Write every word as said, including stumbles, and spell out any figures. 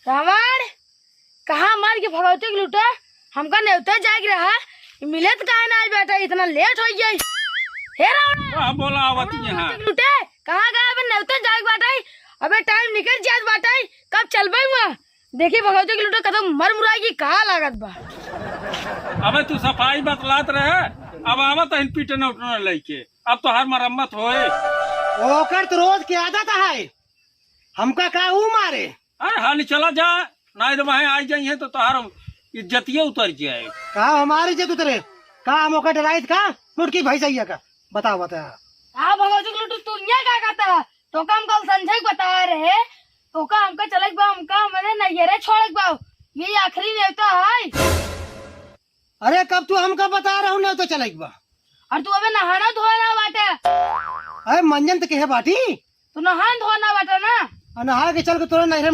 रावण, कहाँ मार के भगवती के लूटे? हमका नेवते जाए के रहा, ई मिलत काहे ना आज बेटा, इतना लेट होइ गई। हे रावण, वाह, बोला आवत कहाँ यहाँ। भगवती के लूटे? कहाँ गए? अबे नेवते जाए के बाटे, अबे टाइम निकल जात बाटे, कब चलबे हुआ? देखी भगवती के लूटे कदम मर मुराई की कहाँ लागत बा। अबे तू सफाई बतलात रहे, अब आवत है पीटने उठने लइके, अब तो हर मरम्मत होए। ओकर तो रोज के आदत है, हमका का ऊ मारे? अरे हाली चला जा, नाहीं तो वहाँ आई जाइए तो तोहार इज्जतिये उतर जाए। का हमारी इज्जत उतरे? का हम ओकर डराइत का? मुटकी भैंसैया का। बता, बता। हाँ भगवती के लूटू, तू यहाँ का कहता है? तो का हम कल संझे के बता रहे, तो का हमका चले के बा, हमका हमरे नैहरे छोड़े के बा। ये आखिरी नेवता है। अरे कब तू हमका बता रहा हूँ नेवता चले के बा? और तू अबे नहाना धोना बाटे। अरे मंजन तो कहे बाटी। तू नहान धोना बाटे ना। आ नहा के चल के तोरे नैहरे में